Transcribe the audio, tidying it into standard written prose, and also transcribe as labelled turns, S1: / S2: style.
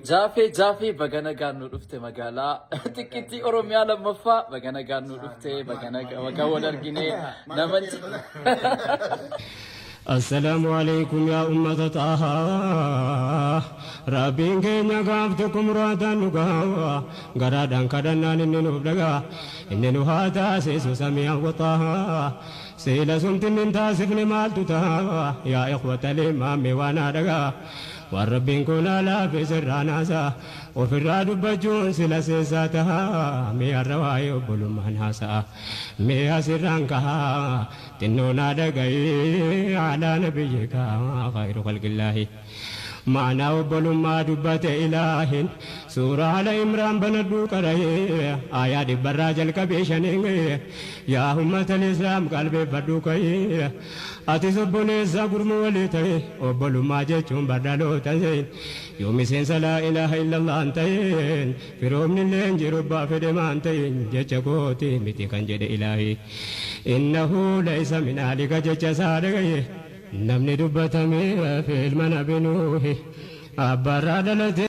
S1: Jaafee Jaafee, baga nagaan nu dhufte. Magaalaa xiqqittii Oromiyaa lammaffaa baga nagaan nu dhufte. Baga nagaa, baga wal argine namanti.
S2: السلام عليكم يا أمة طه. Rabbiin keenya gaaf tokko muraadaan nu gahaa, garaadhaan kadhannaan inni nuuf dhagaa, inni nu haa taasisu سميعا وطاعة. Siila sumtinni hin taasifne maaltu ta'a? يا إخوة الإيمان, waan haa dhagaa, waan Rabbiin kun alaafee sirraa naasaa ofirraa dubbachuun sila seessaa ta'a. Mee har'a waa'ee obbolummaan haasa'a, mee asirraan kahaa xinnoo naa dhaga'ee. على نبيك خير خلق الله. Ma'anaa obbolummaa dubbate ilaahin suuraa ala Imraan banadhuu qara'ee, aayaa 100rraa jalqabee shaniin. Yaa ummata Islaam, qalbeeffadhuu ka'ee, atis obboleessa gurmuu walii ta'e. Obbolummaa jechuun bardhaloota ta'e, yoo miseensa لا إله إلا الله hin ta'in, firoomni illee hin jiru abbaa fedhe maan ta'in. Jecha kooti miti kan jedhe ilaahi, إنه ليس من أهلك jecha isaa dhagaye. Namni dubbatame fi ilma nabi Nuuhi abbaarraa dhalate.